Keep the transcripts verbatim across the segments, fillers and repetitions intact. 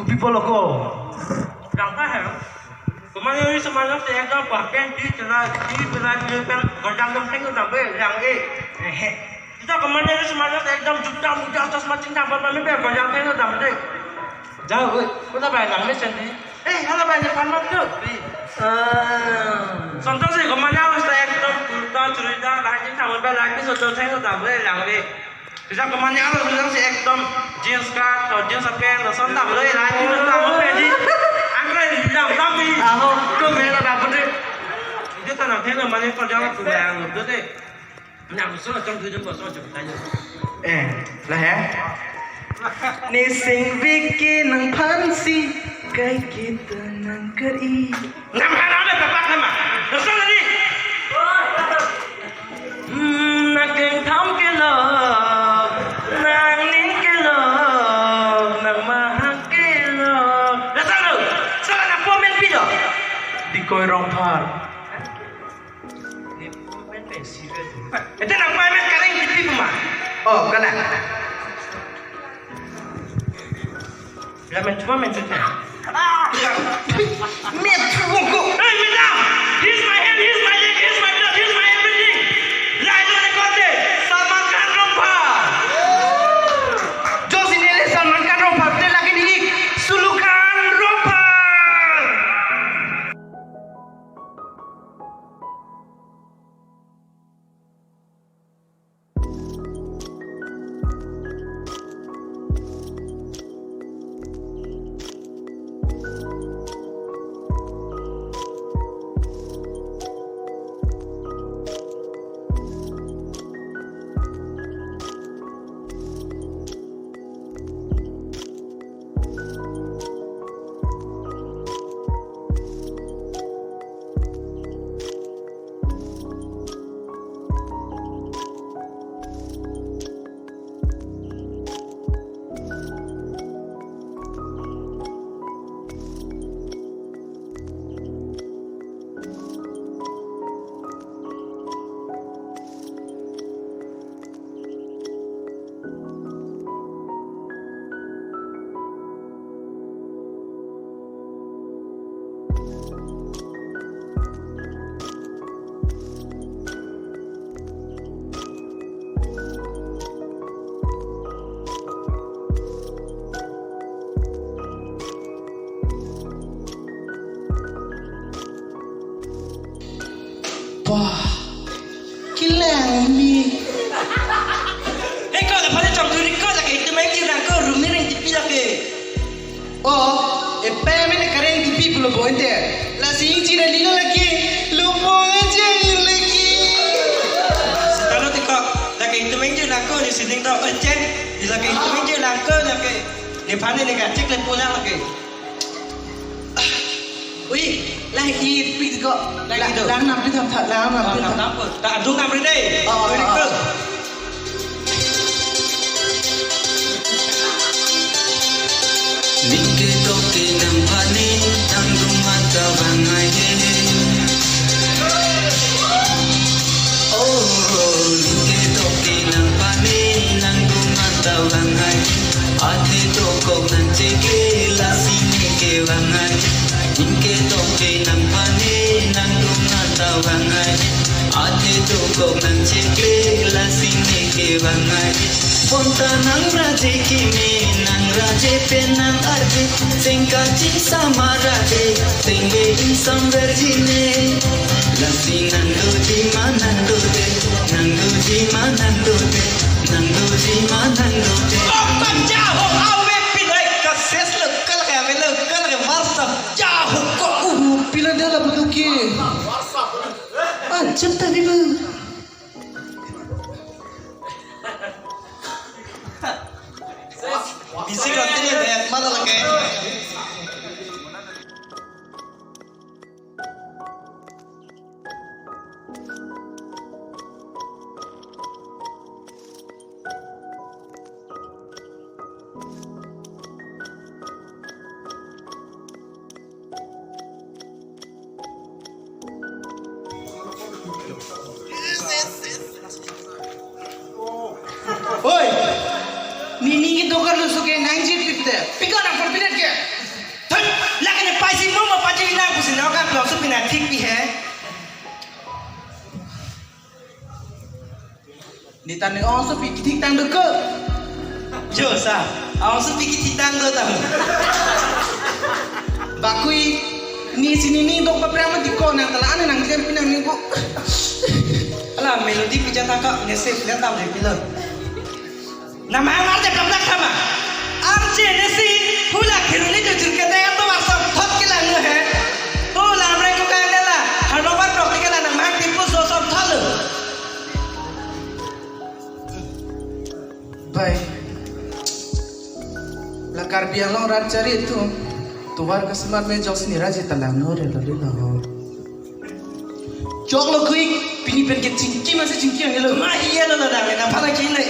People ako. Langpa he. Komat arjusomar si ekdom papen di chela di chela di pen gojang dam theng dam be lang e. Ehe. Seta komat arjusomar si ekdom juta muda atas machin dam ba me be gojang theng dam de. Jao, oi. Kota bai lang mesen di. Eh, hala bai ni pan mat tu. Ah. Sonton si komat arjusomar si ekdom kurta churidar lang jin thang ba lang di so theng dam be lang e. Seta komat arjusomar si ekdom jeans skirt, lo jeans pant, lo son dam lo, rai ni lo dam lo pe di. Angkre di dam dam di. Aho, ko me la dam de. Itu tanam theng lo mane ko jam tu yang lo de. Nam so jong tu jong ko so jong tanya. Eh, la he. Nising viki nangphan si kai kita nangkari. Nam hana de papa nama. Lo so di. Hmm, nang keng tham kelok, nang ning kelok, nang mahang kelok. Dasar lo, salah na komen pido. Dikoi Rongphar. Ni komen pe serious. Ete nang komen kareng di pi puma. Oh, kana. Lamen cuma men cuma. Met bungku. Hey, madam! He's my head, he's my neck, he's my blood, he's my everything. Lai lo record de. Salman Khan Rongphar. Jos ini le Salman Khan Rongphar. Te lagi ni Sulu Khan Rongphar. Wah, kelang mi. Hei, ko, la pada chong duri ko, lake itum aja lang ko, room ni reng tipi lake. Oh, e payment kareng tipi pulo bo ente. Lasi ingchira lilo lake, lupo aja lake. Seta lo tiko, lake itum aja lang ko, ni sining to, oh, chen. Lake itum aja lang ko, lake. Nephan ni kachek le pulang lake. Ui, la ipik ko. La, la, ipik. Lang nam pi tham tha, lang nam pi tham. Nam, nam, ta adung nam ri dei. Oh, oh, oh. Ning ketoke nangphan ni nangdung anta vangai he. Oh, ning ketoke nangphan ni nangdung anta vangai. Athe dokok nangchekle lasi neke vangai. Ning ketoke nangphan ni nangdung anta vangai. Athe dokok nangchekle lasi neke vangai. Bonta nangraje keme, nangraje pen nangarje, sengkaching samaraje, sengbe insam verjine. Lasi nangdoji ma nangdodet, nangdoji ma nangdodet, nangdoji ma nangdodet. Opa jaho ave pilai kases lo kal ke ave lo kal ke WhatsApp jaho ko. Uh, pila dia la betul ke. Ah, cem tadi bu. Bisi continue deh, mana lagi? Oi! Nini ki dokar lo suke nangji pipte. Pika na forbidet ke. Sino ka klong supi na thik pi he. Neta ne ong supi kethik tang deke. Jo sa, ong supi kethik tang do tang. Bakui, ne si ne ne dok paprang mati ko nang tala ane nang jem pi nang ne ko. Ala melody pi jata ka ne se le tam le pi lo. Nang mahang mar jap laplak tha ma. Amche ne si hula khiruni tu jirke te ato asam thot kelang nu he. Hula amre ko kang dela. Hanover prok ti kala nang mahang tipu so som thot lo. Bai. La Karbi Anglong rat chari tu. Tovar kasemat me jok sini raji talang no re lo lo. Chok lo kui, pini pen ke chingki masi chingki ang lo. Ma hiya lo lo dang, na pala ki le.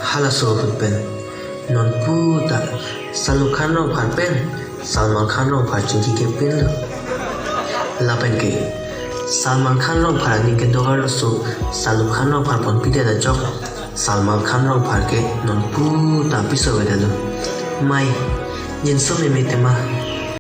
Halaso ahut pen non puta Saluk Khan Rongphar pen Salman Khan Rongphar chingki ke pin lo. Lapen ke Salman Khan Rongphar aning ke dogar lo so Saluk Khan Rongphar pon pide da jok. Salman Khan Rongphar ke non puta piso veda lo. Mai, jinso meme tema